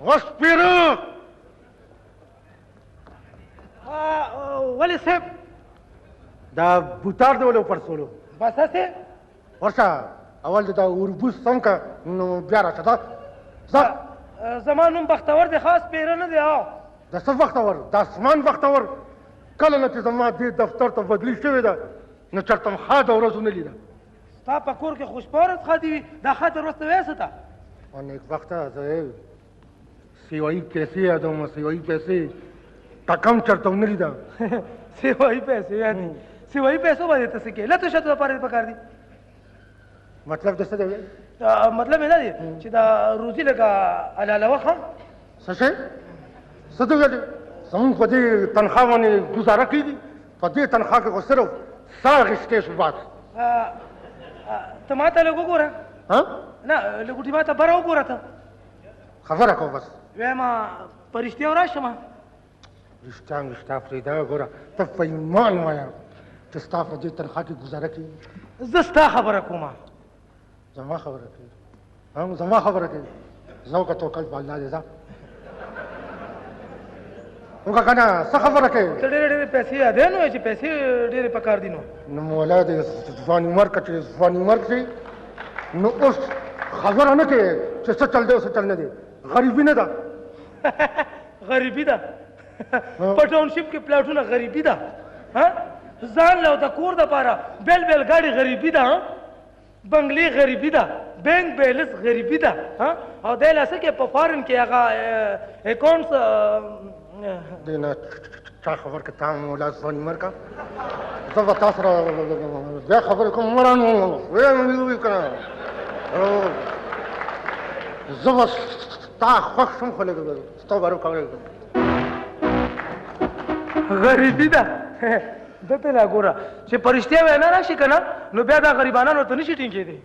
وسپیره. ولې صاحب؟ دا بوتار دی ولې وپړسولو؟ بس هسې. ورشه اول دا اوربوس سم که، نو بیا راشه. ځه ځه. زما نوم بختور دی، خاص پیره نه دی. او د څه بختور؟ د اسمان بختور. کله نه چې زما دې دفتر ته بدلي شوې ده نو چېرته هم ښاده ورځ ونه لیده. ستا په کور کې خو شپه ورځ ښادي وي، دا ښاده ورځ ته وایې څه ته؟ او نېکبخته زه سیوایي پیسې یادوم، سیوایي پیسې ټکم چېرته ونه لیده. سیوایي پیسې یادې؟ سیوایي پیسو باندې ته څه کوې؟ لتو شتو لپاره دې پکار دي. مطلب د څه دی؟ مطلب مې دا دی چې دا روزي لکه حلاله وخه. څه شی؟ څه دې ویلې؟ زمونږ په دې تنخوا باندې ګزاره کېږي؟ په دې تنخوا کې خو صرف ساه اخیستی شو بس. ته ما ته لږ وګوره. ها؟ نه، لږ ما ته بره وګوره. ته خبره کوه بس. وایم په رښتیا راشم. رښتیا رښتیا پرېږده. ګوره ته په ایمان وایه چې ستا په دې تنخوا کې ګزاره کېږي؟ زه ستا خبره کوم. زما خبره کوي؟ هم زما خبره کوي. زه وکړه، توکل په الله دی. ځه وکړه که نه، څه خبره کوي؟ ته ډېرې ډېرې پیسې یادې نو چې پیسې ډېرې پکار دي. نو نو مولا دې ځواني مرګ که، چې ځواني مرګ شي نو اوس خبره نه کوي چې څه چل دی او څه چل نه دی. غریبي نه ده؟ غریبي ده. په ټاونشپ کې پلاټونه غریبي ده؟ ها، ځان له د کور دپاره بېل بېل ګاډي غریبي ده؟ بنگلې غریبي ده؟ بانک بیلنس غریبي ده؟ ها، او دی لا څه کې په فارن کې هغه اکاونټس. دې نه چا خبر که تا مولا ځواني مرګ. زه به تا سره بیا خبرې کوم. مره نو وی که نه، زه به ستا خوښ شم، خو لږ ستا بارو کولی. غریبي ده. ده ته لا ګوره چې په رښتیا وینا راشي که نه، نو بیا دا غریبانان ورته نشي ټینګېدی.